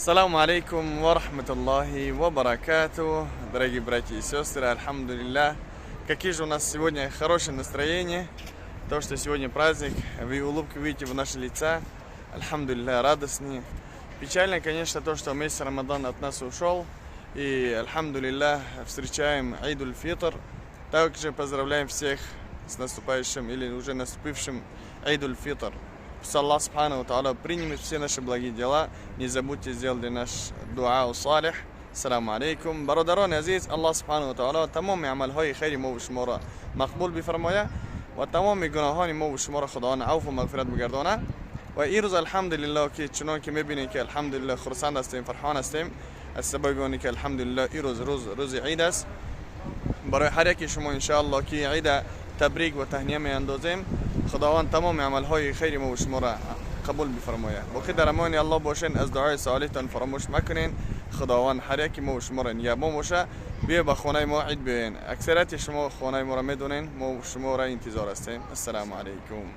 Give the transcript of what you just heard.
Саламу алейкум ва рахматуллахи ва баракату. Дорогие братья и сестры, альхамдулилля. Какие же у нас сегодня хорошее настроение. То, что сегодня праздник, вы улыбку видите в наши лица. Альхамдулилля, радостные. Печально, конечно, то, что месяц Рамадан от нас ушел. И, альхамдулилля, встречаем Айдуль Фитр. Также поздравляем всех с наступающим или уже наступившим Айдуль Фитр. Пусть Аллах Субхану Тааля примет все наши благие дела. Не забудьте сделать наш дуа салих. Саламу алейкум. Бародарони азиз, Аллоҳ Субхану Таоло тамоми амалҳои хайри мо ва шуморо мақбул бифармояд ва тамоми гуноҳони мо ва шуморо Худованд афву мағфират бигардонад. Ва ин рӯз, алҳамдулиллоҳ, ки чунон ки мебинед, ки алҳамдулиллоҳ, хурсанд ҳастем, фарҳон ҳастем аз сабаби оне ки алҳамдулиллоҳ, ин рӯз рӯзи ид аст. Барои ҳар яки шумо, иншоаллоҳ, ки ида табрик ва таҳния меандозем. Худованд тамоми амалҳои хайри мо ва шуморо қабул бифармояд. Боқӣ дар амони Аллоҳ бошен, аз дуои солиҳтон фаромӯш макунен. Худованд ҳар яки мо ва шуморо нигаҳбон боша. Биё ба хонаи мо ид биёен. Аксарияти шумо хонаи моро медонен, мо шуморо интизор ҳастем. Ассалому алайкум.